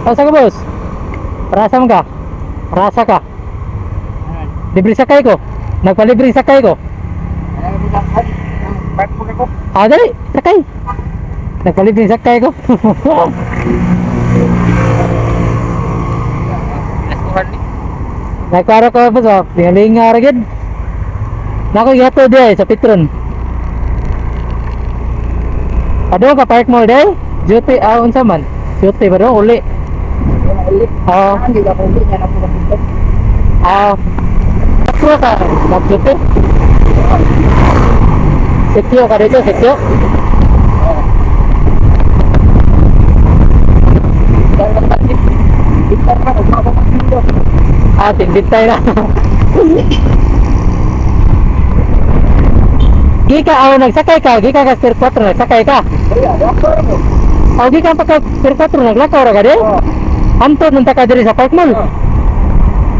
Asa ka, boss? Rasam ka? Rasa ka? Libre sakay ko? Nagpalibre sakay ko? Ah, dali, sakay. Nagpalibre sakay ko. Nagkaro ko po sa lingalinga ragid. Nako gato di sa Petron. Ado ka park mall day? Duty unsa man? Duty ba do uli? Oh. Ah. Ako ka nag-duty. Setyo ka dito, setyo. Ah, tigditay na. Gika ako nagsakay ka, gika ka Pier 4 nagsakay ka. Oh, gika pa ka Pier 4 naglakaw ra ka di? Antod nang taka diri sa park mall.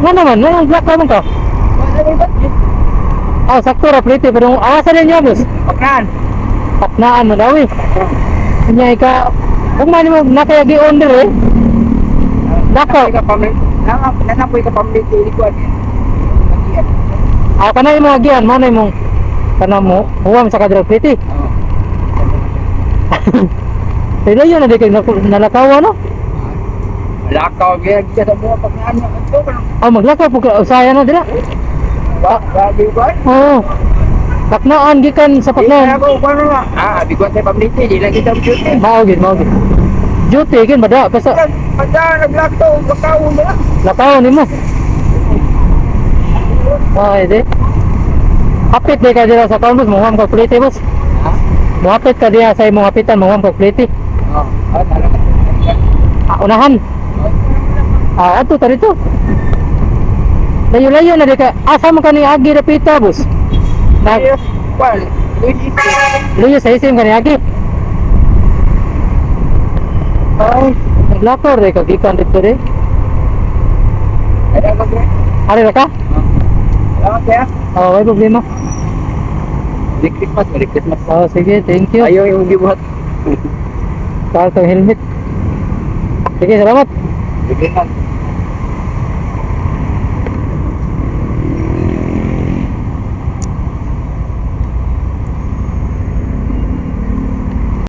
Nga naman, naglakaw man ka. Oh, sakto ra plite pero awasan niyo boss. Paknaan mo daw eh. Kanya ka, kung man mo nakayagi on dire. Lakaw ka pa nanapoy ka pamilya ko. Ah, kanay mo agian, manay mo kana mo, huwag sa kadrog plite. Pero yun na di kayo nalakaw ano? Lakaw gyud sa mga pagnan ito. Oh, maglakaw po ka usaya na dira. Di ba? Oo. Paknaan gikan sa paknaan. Ako kuno na. Ah, bigon tay pamilya di lagi daw duty. Mao gid. Duty gid bada basta Pagka naglakaw lakaw mo. lakaw nimo. Oh, ede. Hapit di ka dira sa town boss, muham ka plite boss. Ha? Muhapit ka diya sa imong hapitan, muham ka plite. Oh, talaga. Ah, unahan. Ah, ato ta dito. Layo-layo na di ka. Asa man kani agi repita boss? Nag Well, luyo sa isim kani agi. Ay, naglakaw re ka gikan dito re. ada ko. Ari ra ka? Salamat ya. Oh, may problema. Merry Christmas. Oh, sige, thank you. Ayo yung gibuhat. Saka itong helmet. Sige, salamat. Merry Christmas.